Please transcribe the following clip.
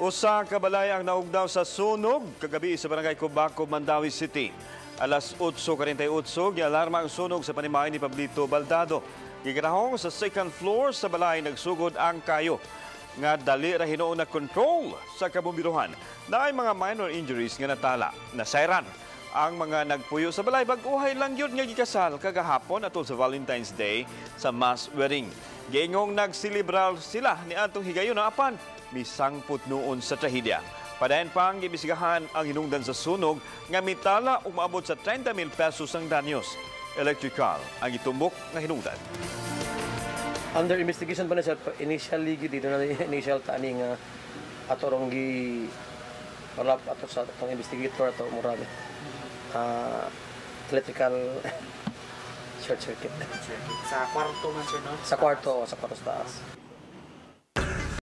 Usa ka balay ang naugdaw sa sunog kagabi sa Barangay Cubacob, Mandaue City. Alas 8:48, gialarma ang sunog sa panimalay ni Pablito Baldado. Gikarahong sa second floor sa balay nagsugod ang kayo nga dali ra hinuon na control sa kabombiruhan. Naay mga minor injuries nga natala. Nasayran ang mga nagpuyo sa balay, bag-uhay lang yun nga gikasal kagahapon atol sa Valentine's Day sa mass wedding. Giingong nagsilibral sila ni atong higayon apan misangpot noon sa trahedya. Padayon pang giimbestigahan ang hinungdan sa sunog nga mitala umabot sa 30 mil pesos ang danyos. Electrical ang gitumbok nga hinungdan. Under investigation pa na, sir. Initially gyud dito na initial tani nga ato rong gi wala ato sa atong investigator ato murag electrical short circuit. Sa kwarto man, sir, no? Sa kwarto, sa kwarto sa taas.